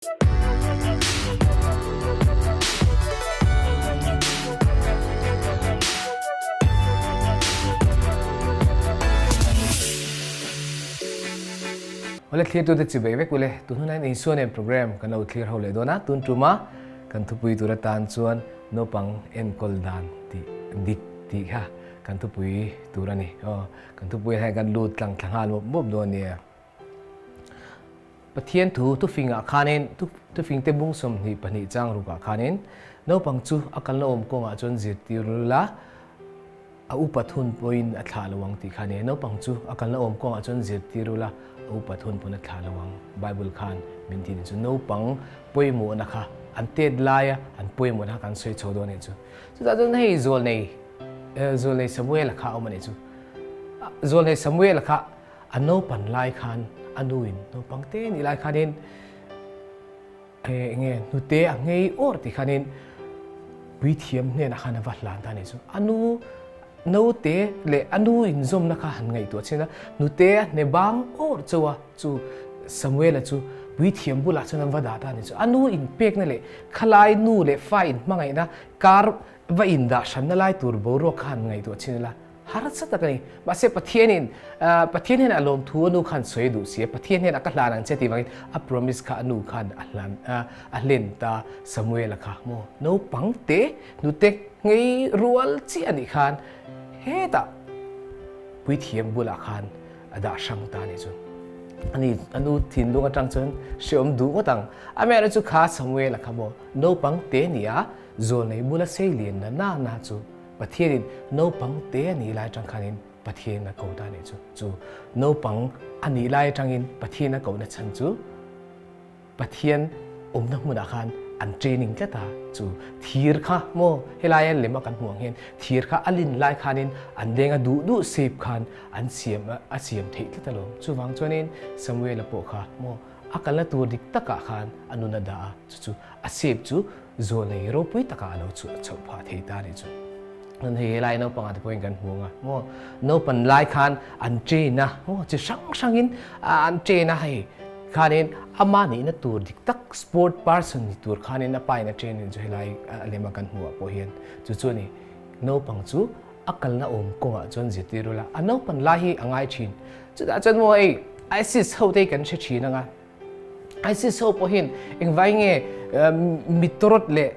Awle thlirtute chi bei vek ule, tun hunah hian Isua nen program kan lo thlir ho leh dawn a, tun tuma kan thupui tur atan chuan naupang enkawl dan tih dik tih kha kan thupui tur a ni. Aw, kan thupui ah hian kan lut tlang thla nghal mawp mawp dawn nia. Pathian thu thufingah khanin, thufingte bung 22 chang rukah khanin, naupang chu a kalna awm kawngah chuan zirtir la, a upat hun pawhin a thlah lo ang tih kha a ni. Naupang chu a kalna awm kawngah chuan zirtir ula, a upat hun pawn a thlah lo ang. Bible khan min tih ni chu naupang pawimawhna kha an tet laia an pawimawhna kha kan sawi chho dawn a nih chu. Chutah chuan hei zawlnei, zawlnei Samuela kha a awm a nih chu. Zawlnei Samuela kha A naupan lai khan a nuin naupang te nih lai khanin enge hnute a ngei awr tih khanin puithiam hnenah khan a va hlan ta a nih chu. A nu naute leh a nu inzawmna kha han ngaihtuah chin a, hnute a hne bang awr chauh a, chu Samuela chu puithiam bulah chuan an va dah ta a nih chu. A nu inpekna leh khalai nu leh fa inhmangaihna kar va indah hranna lai tur boruak kha han ngaihtuah chin ila. Harsa tak a ni. Mahse Pathianin, Pathian hian a lawmthu a nu khan sawi duh si a, Pathian hian a ka hlan ang che tih vangin a promise kha a nu khan a hlan, a hlen ta Samuela kha maw naupang te hnute ngei rual chiah a nih khan hetah puithiam bulah khan a dah hrang ta a nih chu. Ani a nu thinlung atang chuan hreawm duh ngawt ang. Amaherawhchu kha Samuela kha maw naupang te nia zawlnei bula sei lian na na na chu Pathianin naupang te a nih lai atang khanin Pathian a ko ta a nih chu. Chu naupang a nih lai atangin Pathian a kohna chhan chu Pathian awmna hmunah khan an training tlat a. Chu thir kha maw helaia lem a kan hmuh ang hian thir kha a lin lai khanin an leng a duh duh shape khan an siam a siam theih tlat alawm. Chuvang chuanin Samuela pawh kha maw a kalna tur dik takah khan a nun a dah a, chu chu a shape chu Zawlei ropui takah a lo chhuah chhoh phah thei ta nih chu. Chuan hei helai naupangah te pawhin kan hmu ang a, maw naupan lai khan an train a, maw chi hrang hrangin an train a hei khanin ama nihna tur dik tak sport person ni tur khanin a pa in a train a nih chu helai a lema kan hmuh ah pawh hian chu chu a ni. Naupang chu a kalna awm kawngah chuan zirtir ula, a naupan lai hi a ngai thin. Chutah chuan maw hei ISIS ho te hi kan hre thin ang a, ISIS ho pawhin engvai nge mitawrawt leh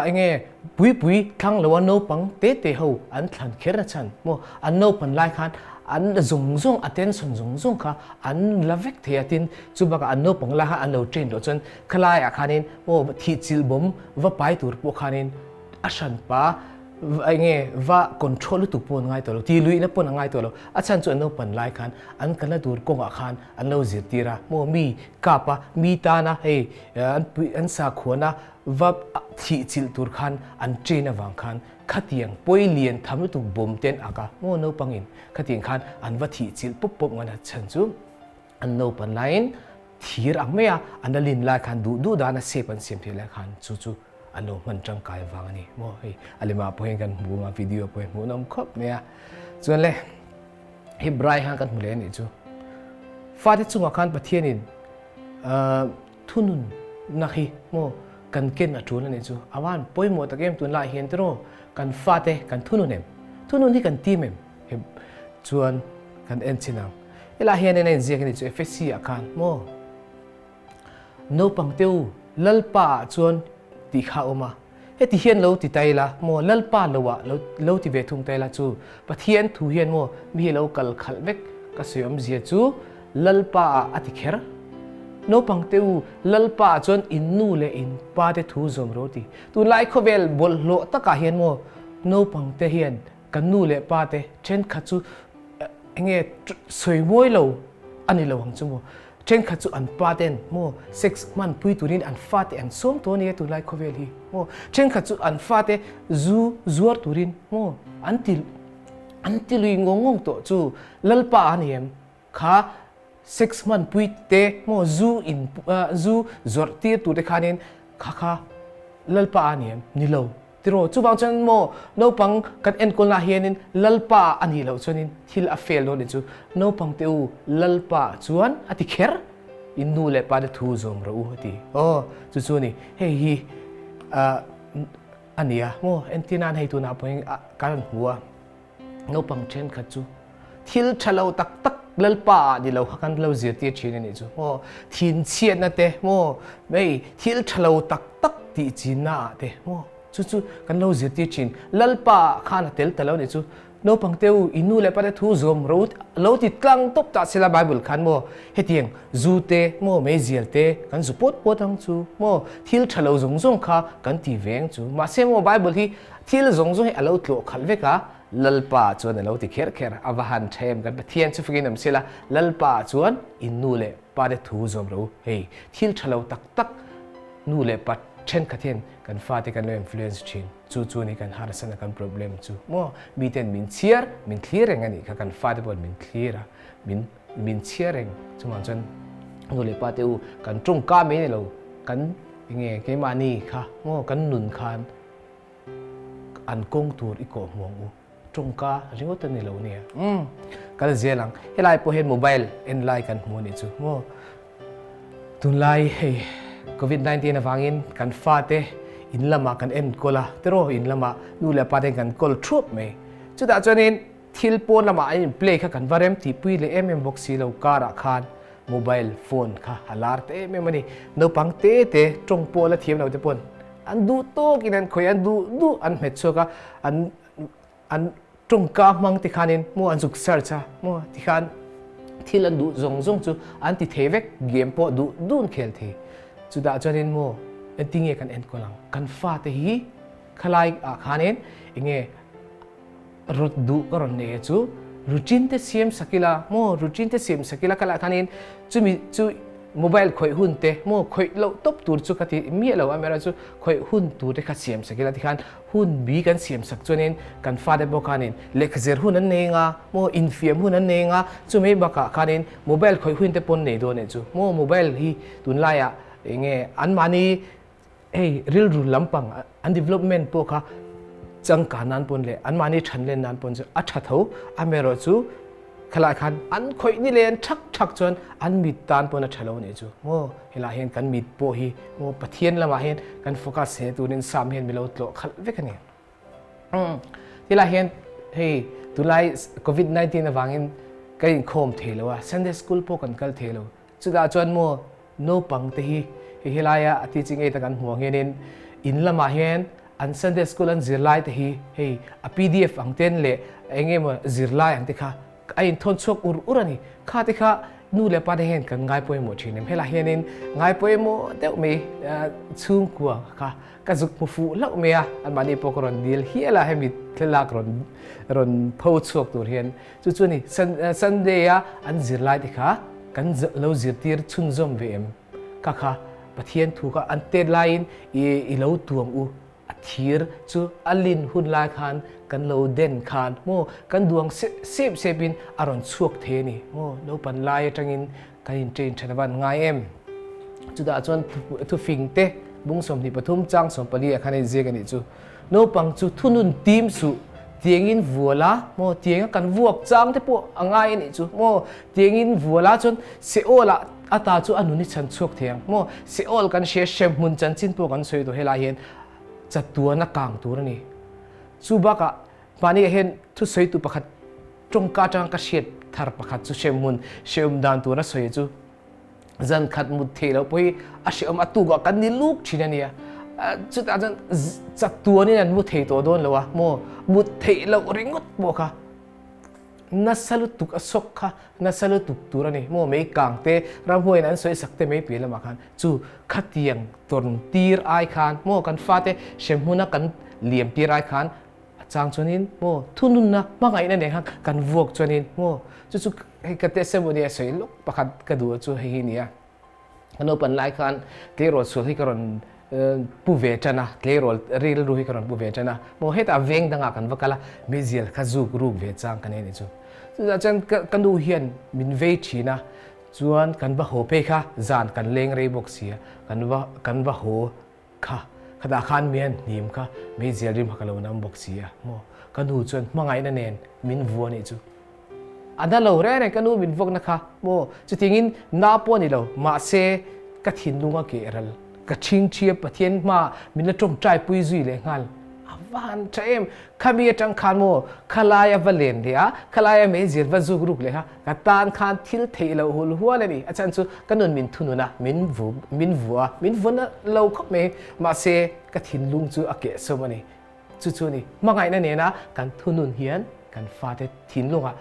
enge puipui thlang loa naupang te te ho an thlan kher a chhan maw an naupan lai khan an zawng zawng attention zawng zawng kha an la vek thei a tin chu bakah an naupang lai khan an lo train tawh chuan khalai ah khanin maw thih chilh bawm va pai tur pawh khanin a hranpa Enge va control lutuk pawh an ngai tawh lo, ti luihna pawh an ngai tawh lo. A chhan chu an naupan lai khan an kalna tur kawngah khan an lo zirtir a, maw mi kap a, mi tana hei an pui an sakhuana va thih chilh tur khan an train avang khan khatiang pawi lian tham lutuk bawm te an ak a, maw naupangin khatiang khan an va thih chilh pawp pawp ngan a chhan chu an naupan laiin thir ang mai a, an la lin lai khan duh duh dana shape an siam theih lai khan chu chu An lo hman tangkai vang a ni maw hei a lemah pawh hian kan hmu ang a video pawh hi hmuh nawm khawp mai a chuan le Hebrai khan kan hmu leh a nih chu fate chungah khan Pathianin thunun nak hi maw kan ken a tul a nih chu avan pawimawh tak em tunlai hian tiraw kan fate kan thunun em thunun hi kan tim em chuan kan en chin ang helai hian en a inziak a nih chu Efesi ah khan maw Naupang te u, Lalpa ah chuan tih kha a awm a. Heti hian lo ti ta ila maw, Lalpa lo ah lo lo ti ve thung ta ila chu Pathian thu hian maw mi hi lo kal khalh vek ka sawi awmzia chu Lalpa ah a ti kher. Naupang te u, Lalpa ah chuan in nu leh in pa te thu zawm ro ti. Tunlai khawvel bawlhhlawh takah hian maw naupang te hian kan nu leh pa te thenkhat chu enge sawi mawi lo a ni lo ang chu maw. Thenkhat chu an pa ten maw sex hmanpui turin an fate an sawm tawh a nia tunlai khawvel hi maw. Thenkhat chu an fate zu zuar turin maw an ti an ti lui ngawng ngawng tawh chu Lalpa a ni em kha sex hmanpui te maw zu in zu zawrh tir tur te khanin kha kha Lalpa a ni em ni lo. Tiraw, chuvang chuan maw naupang kan enkawlnaah hianin Lalpa a nih loh chuanin thil a fail dawn ni chu. Naupang te u, Lalpa chuan a ti kher. In nu leh pa te thu zawm rawh u a ti. Aw, chu chu a ni. Hei hi a nia maw? Entir nan hei tunah pawhin kan rawn hmu a, naupang thenkhat chu thil tha lo tak tak Lalpa ah ni lo kha kan lo zirtir thin a nih chu maw? Thinchhiatna te maw? Hei thil tha lo tak tak tih chinna ah te maw? Chu chu kan lo zirtir thin. Lalpa ah khan a tel ta lo a nih chu. Naupang te u, i nu leh pa te thu zawm ro lo ti tlang tawp ta sela Bible khan maw hetiang zu te maw meizial te kan zu pawt pawt ang chu maw thil tha lo zawng zawng kha kan ti ve ang chu. Mahse maw Bible hi thil zawng zawng hi a lo tlawh khalh vek a, Lalpa chuan a lo ti kher kher a va han tha em kan Pathian chu fakin awm sela Lalpa chuan i nu leh pa te thu zawm ro hei thil tha lo tak tak nu leh pa thenkhat hian kan fate kan lo influence thin. Chu chu ni kan harsatna kan problem chu maw miten min chhiar min thlir reng a nih kha kan fate pawhin min thlir a min min chhiar reng chuvang chuan nu leh pa te u kan tawngka mai ni lo kan enge keimahni kha maw kan nun khan an kawng tur i kawh hmuh ang u tawngka ringawt a ni lo nia umm kal zel ang helai pawh hian mobile en lai kan hmu a nih chu maw. Tunlai hei Covid 19 avangin kan fate in lamah kan enkawl a, tiraw in lamah nu leh pa ten kan kawl thuap mai. Chutah chuanin thil pawn lamah an in play kha kan va rem tihpui leh em em bawk si lo karah khan mobile phone kha a lar ta em em a ni. Naupang te te tawng pawh la thiam lo te pawn an duh tawkin an khawih a, an duh duh an hmet chhuak a, an An tawngka hmang ti khanin maw an zuk search a maw ti khan thil an duh zawng zawng chu an ti thei vek, game pawh duh duh an khel thei. Chutah chuanin maw engtinge kan enkawl ang? Kan fate hi khalai ah khanin enge rawt duh ka rawn nei a chu routine te siam sak ila maw routine te siam sak ila khalai ah khanin chumi chu Mobile khawih hun te maw khawih loh tawp tur chu ka ti miah lo a, amaherawhchu khawih hun tur te kha siam sak ila tikhan hun bi kan siam sak chuanin kan fate pawh khanin lehkha zir hun an nei anga maw infiam hun an nei anga chumi bakah khanin mobile khawih hun te pawn nei dawn eh chu maw mobile hi tunlaiah eng nge anmahni Hei rilru lampang an development pawh kha changkan nan pawn leh anmahni than len nan pawn chu a tha tho. Amaherawhchu khalai khan an khawih ni leh an thak thak chuan an mit tan pawn a tha lo a nih chu maw. Helai hian kan mit pawh hi maw Pathian lamah hian kan focus he turin Sam hian milo tlawh khalh vek a ni. Tilai hian hei tunlai Covid 19 avangin kan inkhawm thei lo a, Sunday school pawh kan kal thei lo. Chutah chuan maw naupang te hi hei helaia a teaching aid a kan hmuh ang hianin in lamah hian an Sunday school an zirlai te hi hei a pdf ang ten leh eng emaw zirlai ang te kha a inthawn chhuak ur ur a ni. Kha te kha nu leh pa te hian kan ngai pawimawh thin em? Helaiah hianin ngai pawimawh deuh mai chhungkua kha ka zuk hmu fuh hlauh mai a, anmahni pawh ka rawn dil hial a hemi thlalak rawn rawn pho chhuak tur hian. Chu chu a ni, Sunday a an zirlai te kha kan lo zirtir chhunzawm ve em? Kha kha Pathian thu kha an tet laiin i lo tuam u, a thir chu a lin hun lai khan kan lo den khan maw kan duang sep sep in a rawn chhuak thei a ni maw, naupan lai atangin Kan in train tha van ngai em? Chutah chuan thufing te bung 23 chang 14 ah khan a inziak a nih chu. Naupang chu thunun tim suh, tiangin vual a maw, tianga kan vuak chang te pawh a ngai a nih chu maw, tiangin vual a chuan Seol ah ata chu a nun i chhan chhuak thei ang maw, Seol kan hria hremhmun chanchin pawh kan sawi tawh helai hian chatuan a kang tur a ni. Chu bakah mahni ah hian thusawitu pakhat Tawngka atanga ka hriat thar pakhat chu hremhmun hrehawm dan tur a sawi chu zan khat mut theih loh pawh hi a hrehawm a tukah kan ni luk thin a nia. Chutah chuan chatuanin an mu thei tawh dawn lo a maw mut theih loh ringawt pawh kha nasa lutuk a sawk kha nasa lutuk tur a ni maw mei kang te ramhuaiin an sawi sak te mei piah lamah khan chu khatiang tawn tir ai khan maw kan fate hremhmuna kan liam tir ai khan A chang chuanin maw thununna hmangaihna nen khan kan vuak chuanin maw chu chu hei ka testimony a sawi lawk pakhat ka duh chu hei hi nia. Ka naupan lai khan tleirawl sual hi ka rawn pu ve tan a, tleirawl rilru hi ka rawn pu ve tan a, maw hetah veng dangah kan va kal a, meizial kha zuk ruk ve chang ka nei a ni chu. Chutah chuan ka nu hian min vei thin a, chuan kan va haw phei kha zan kan leng rei bawk si a, kan va kan va haw Kha, khatah khan mi an hnim kha meizial rim kha ka lo nam bawk si a maw? Ka nu chuan hmangaihna nen min vu a nih chu. A na lo reng reng ka nu min vuakna kha maw? Chutiangin na pawh a ni lo, mahse ka thinlung a keh ral. Ka chhingchhia Pathian hmaah min la tawngtai pui zui leh nghal. A va han tha em! Khami atang khan maw khalai a va len leh a, khalai a meizial va zuk ruk leh kha ka tan khan thil theih loh hul hual a ni. A chhan chu ka nun min thunun a, min vu min vua a, min vun lo khawp mai. Mahse ka thinlung chu a kehsawm a ni. Chu chu a ni. Hmangaihna nena kan thunun hian kan fate thinlungah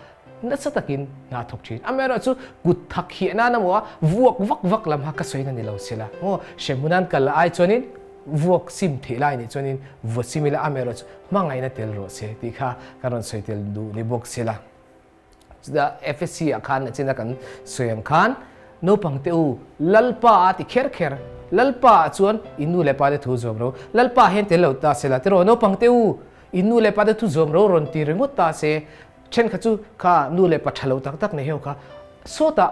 nasa takin hna thawk thin. Amaherawhchu kut thak hiah nan emaw vuak vak vak lam kha ka sawi na ni lo sela maw hremhmun an kal ai chuanin vuak sim theih lai nih chuanin vua sim ila amaherawhchu hmangaihna tel rawh se tih kha ka rawn sawi tel duh ni bawk sela. Chutah FSC ah khan nachina kan sawi ang khan naupang te u Lalpa a ti kher kher Lalpa ah chuan in nu leh pa te thu zawm ro Lalpa hian tel lo ta sela tiraw naupang te u in nu leh pa te thu zawm ro rawn ti ringawt ta se Thenkhat chu kha nu leh pa tha lo tak tak nei ho kha sawtah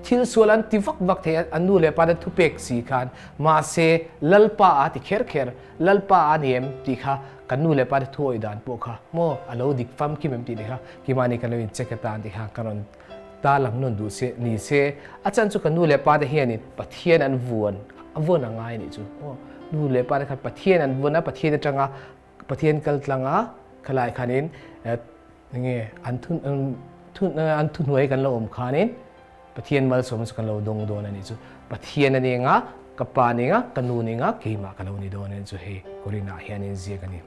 thil sual an ti vak vak thei a, an nu leh pa te thupek si khan mahse Lalpa a ti kher kher, Lalpa a ni em tih kha kan nu leh pa te thuawih dan pawh kha maw a lo dik famkim em tih te kha kimahni kan lo in check atan tih kha ka rawn tarlang nawn duh se ni se a chan chu kan nu leh pa te hianin Pathian an vuan a vuan a ngai anih chu maw nu leh pa te khan Pathian an vuan a Pathian atanga Pathian kal tlang a khalai khanin enge an thu thu an thuhnuai kan lo awm khanin Pathian malsawm chu kan lo dawng dawn a nih chu. Pathian a ni anga, ka pa ni anga, ka nu ni anga, keimah ka lo ni dawn a nih chu hei Korinah hian in ziak a ni.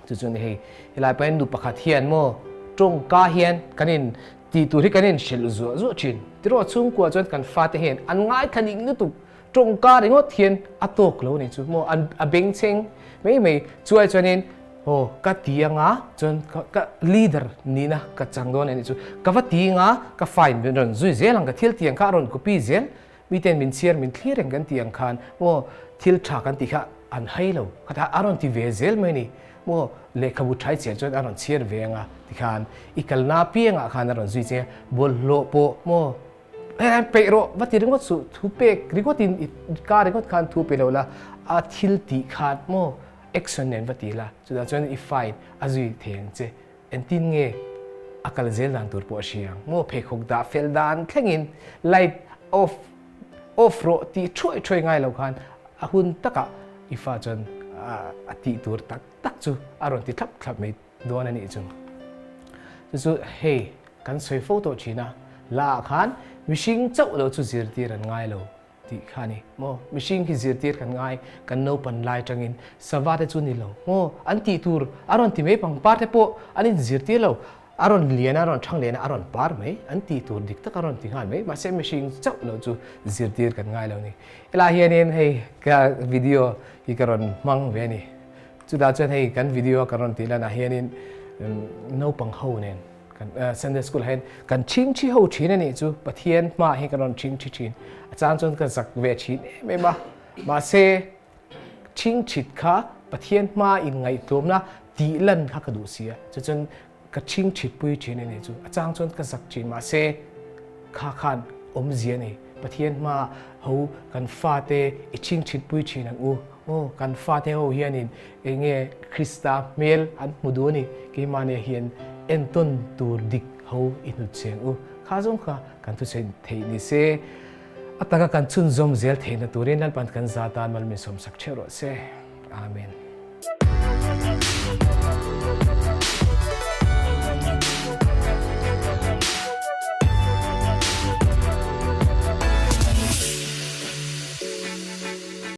Chu chuan hei helai pahin nu pakhat hian maw tawngka hian kan in tih tur hi kan in hrilh zuah zuah thin. Tiraw chhungkua chuan kan fate hian an ngaithla ning lutuk Tawngka ringawt hian a tawk lo nih chu maw an a bengchheng mai mai chuai chuanin aw ka ti anga chuan ka ka leader nihna ka chang dawn anih chu ka va ti anga ka fine min rawn zui zel ang ka thil ti ang kha a rawn copy zel miten min chhiar min thlir reng kan ti ang khan maw thil tha kan tih kha an hai lo khatah a rawn ti ve zel mai a ni maw lehkhabu thai chiah chuan a rawn chhiar ve anga tikhan i kalna piangah khan a rawn zui che bawlhhlawh pawh maw Hei peih rawh va ti ringawt suh, thu pek ringawt in i ka ringawt khan thu pe lo la, a thil tih khan maw action nen va ti la, chutah chuan i fine a zui thei ang che, engtin nge a kal zel dan tur pawh a hria ang maw, pheikhawk dah fel dan thlengin light off off rawh tih thuai thuai ngai lo khan a hun takah i fa chuan a tih tur tak tak chu a rawn ti thlap thlap mai. Dawn a nih chu. Chu chu hei kan sawi fo tawh thin a, la ah khan mihring chauh lo chu zirtir an ngai lo tih kha a ni maw? Mihring hi zirtir kan ngai, kan naupan lai tangin sava te chu ni lo maw? An tih tur a rawn ti mai, pangpar te pawh an inzirtir lo, a rawn lian a, a rawn thang lian a, a rawn par mai, an tih tur dik tak a rawn ti nghal mai, mahse mihring chauh lo chu zirtir kan ngai lo a ni. Helai hianin hei ka video hi ka rawn hmang ve a ni. Chutah chuan hei kan video a kan rawn tih lanah hianin naupang ho nen kan Sunday school ah hian kan chhingchhi ho thin a nih chu Pathian hmaah hian kan rawn chhingchhi thin. A chang chuan ka zak ve thin em em a, mahse chhingchhit kha Pathian hmaa inngaihtlawmna tih lan kha ka duh si a, chu chuan Ka chhingchhit pui thin a ni chu. A chang chuan ka zak thin mahse kha khan awmzia a nei. Pathian hma ho kan fate i chhingchhit pui thin ang u. Aw kan fate ho hianin eng nge Krista hmel an hmu duh a ni. Keimahni hian entawn tur dik ho i hnut cheng u. Kha zawng kha kan thusawi theih ni se. A taka kan chhunzawm zel theihna turin Lalpan kan za tan mal min sawmsak theuh rawh se. Amen.